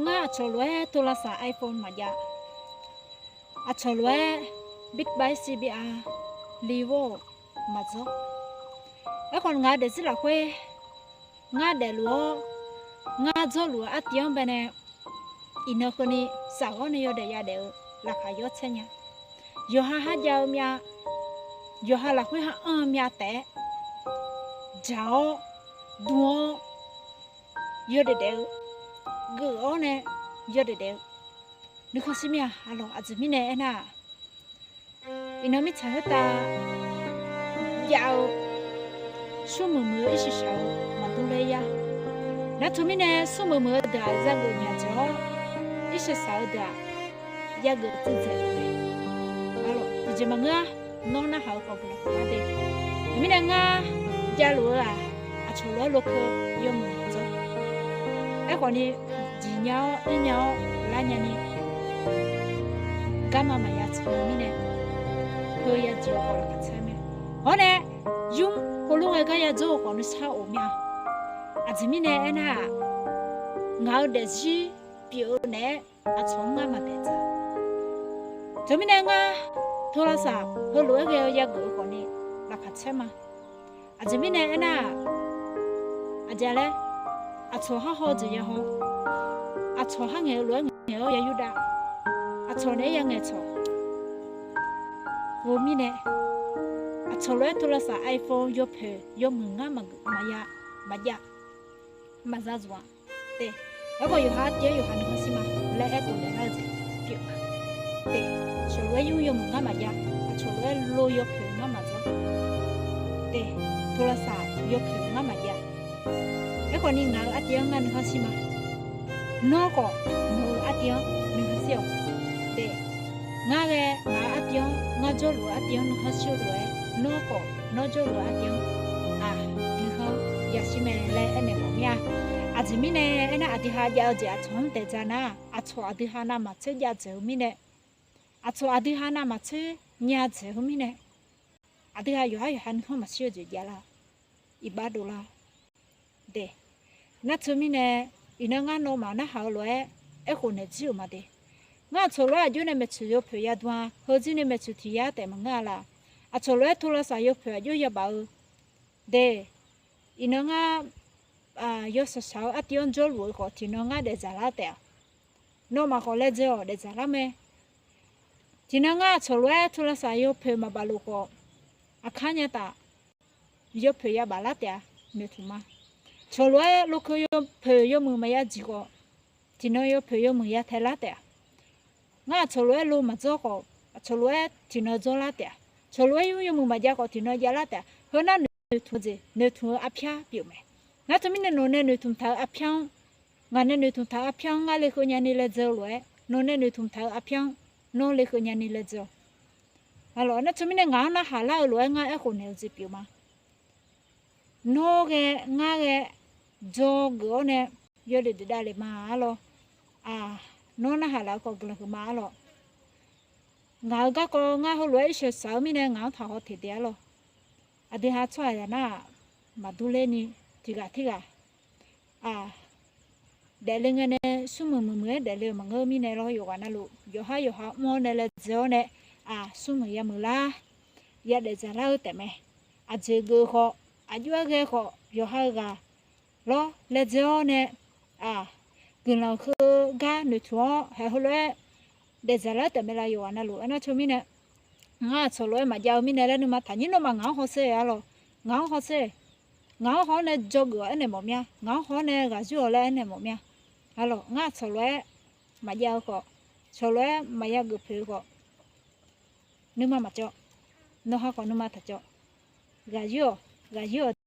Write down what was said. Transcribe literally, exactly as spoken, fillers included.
Ngar aqcawq lof-aer โทรศัพท์ iPhone maqjav. Aqcawq lof-aer Beats by C B R Reverb maqdzawr. Aerkhawf ngaq-eu daefzir lafkhoer ngar daefluf-awr, ngar dzawrluf-eu artiv-anr baenae iqnan keuvni safghawr nae yawdaef yadaef-eu laqkhaq yawr tsaer nya. Yawqha kharjav-eu myav, yawqha lafkhoer kharanr-eu myav taef-aer dzaq-awr, dm-awr, yawdaef daef-eu, geuf-awr nae yawdaef daef-eu nuikhanr shir mir-a. Aqlawq, aqjeq mirnae aernar-aq, iqnan mirtsaq khoertav jav-eu smrmuiq muiq-eu irshaq shaq-eu maqdur ler yar. Nar teumirnae smrmuiq muiq-eu deuq-aq yageuf myaq dzaeq-awr, irshaq shaq-eu deuq-aq yageuf tsuif dzaeq-eu mae. Aqlawq, tiqjeq maqngeur-ar. Nawr narhaq-eu khawf guiqlanq huiqma de. Teumirnae ngar javluf-eu-aq, aqcawq lof-aer lokeu yawmuiq maqdzawr. Aerkhawf ni diq nya-awr ir nya-awr lar nyani garma maqya tsaq-eu mirnae, heu yajeq-eu khawf laqkhaq caer mae. Hawr nae, yur heulof ngae gar yadzawr-eu khawf nuisar of mir-a. Aqjeq mirnae aernar-aq, ngaq-eu daefzir pyeuf-eu naeq-aer aqcawq-anr ngar maqdaef dzaq. Teumirnae ngar โทรศัพท์ heulof-aer ghae-eu yageuf-eu khawf ni laqkhaq caer ma. Aqjeq mirnae aernar-aq, aqjeq laer, aqcawq kharhaw jeq yahaw, aqcawq kharngaeq-eu lof-aer ngaeq-awr yayurdav, aqcawq naeq-aer yangaeq cawq. Heu mirnae, aqcawq lof-aer โทรศัพท์ iPhone yawpoeq yawmuiq ngar maqgeuf maqya maqjav maqza zmq-a. Te, aerkhawf yawqha artiv-anr yawqha nuikhanr shir ma laer aertaq daeflar-eu jeq pyeuf ma. Te, cawq lof-aer yur yawmuiq ngar maqjav, aqcawq lof-aer lo yawpoeq ngar maqdzawr. Te, โทรศัพท์ yawpoeq ngar maqjav. Aerkhawf ni ngaq-euq artiv-anr ngar nuikhanr shir ma. Nawr khawf nawq-eu artiv-anr nuikhanr shir-awq. Te, ngar ghae ngaq-euq artiv-anr, ngar jawrluf-eu artiv-anr nuikhanr shir-eu lof-aer, nawr khawf nawr jawrluf-eu artiv-anr, aq, nuikhanr yashir mae laer aernaeq mawf mir-a. Aqjeq mirnae aernar, aqdui ha jav-eu jeq aqcawq-anr daefdzaq nar, aqcawq aqdui ha navmaqtser jav dzaeq-eu mirnae, aqcawq aqdui ha navmaqtser nya dzaeq-eu mirnae, aqdui ha yawqhar yawqha nuikhanr maqshir-eu jeq javlar, iqbax dovlar. De, nar teumirnae, iqnan ngar nawmaf narhaq-eu lof-aer aerkhof naeq jir-euq ma de. Ngar aqcawq lof-aer aqjox nae maeqtsoeq yawpoeq yadm-a, heuzir nae maeqtsoeq tiq yar taef maqngeur-a laf. Aqcawq lof-aer โทรศัพท์ yawpoeq aqjox yabaf-eu de, iqnan ngar yawshaq shaq-eu artiv-anr jawrluf-eu khawf tiqnan ngar daefdzaq lar taef-a. Nawmaf khawf laedzae-awq daefdzaq lar mae. Tiqnan ngar aqcawq lof-aer โทรศัพท์ yawpoeq maqbaf luf khawf, aqkar nya taf, yawpoeq yabaf lar taef-a, noeqtmq ma. Cawq lof-aer lokeu yawpoeq yawmuiq maqya dziq khawf, tiqnan yawpoeq yawmuiq yatae lar taef-a. Ngar aqcawq lof-aer lo maqdzawr khawf, aqcawq lof-aer tiqnan dzawr lar taef-a. Cawq lof-aer yur yawmuiq maqjav khawf tiqnan jav lar taef-a. Heunar noeqtmq-eu jeq, noeqtmq-eu arpyar pyeuf mae. Nar teumirnae nawq nae noeqtmq taq-eu arpyar-anr, ngaq nae noeqtmq taq-eu arpyar-anr ngar lekeuv nyani laedzae-eu lof-aer, nawq nae noeqtmq taq-eu arpyar-anr nawr lekeuv nyani laedzae-awq. Aqlawq, nar teumirnae ngaq-anr narhaq lar-eu lof-aer ngar aerkhof naeq-eu jeq pyeuf ma. Nawr ghae, ngar ghae, dzawgeuf-awr nae yawdaef daefdav le ma arlawr. Nawr narhaq laf-eu khawf guiqlanq huiqma arlawr. Ngaq-euq garkawv ngar heulof-aer irshaq shaq-eu mirnae ngaq-anr taqhaw teq de arlawr. Aqdui ha tsawrhaq yaq nar-aq, maqdur ler ni tiqghaq tirghaq daefle ngae nae smrmuiq muiqmuiq-aer daefle-eu maqngeur mirnae lawr, yawqghaq navluf yawqhar yawqha mr-awr nae laedzae-awr nae, aq, smrmuiq yamuiq lar, yadaef dzaqlar-eu taefmae. Aqjeq geuf khawf, aqjox-aer ghae khawf, yawqha-eu ghaq lawr laedzae-awr nae, aq, guiqlanq heu gar noeqtmq-awr haeq heulof-aer daefdzaq lar-eu taefmae la yawqghaq navluf. Aernar teumirnae, ngar aqcawq lof-aer maqjav-eu mirnae laer nuima taqnyir nawmaf ngaq-anr hawsher arlawq. Ngaq-anr hawsher. Ngaq-anr haw-awr nae dzawgeuf-awq aernaeq mawf mir-a. Ngaq-anr haw-awr nae ghaq yur-awq laer aernaeq mawf mir-a. Arlawq, ngar aqcawq lof-aer maqjav-eu khawf, cawq lof-aer maqya geuf poeq-eu khawf, nuima maqcawv. Nawq ha khawf nuima taqcawv. Ghaq yur-awq, ghaq yur-awq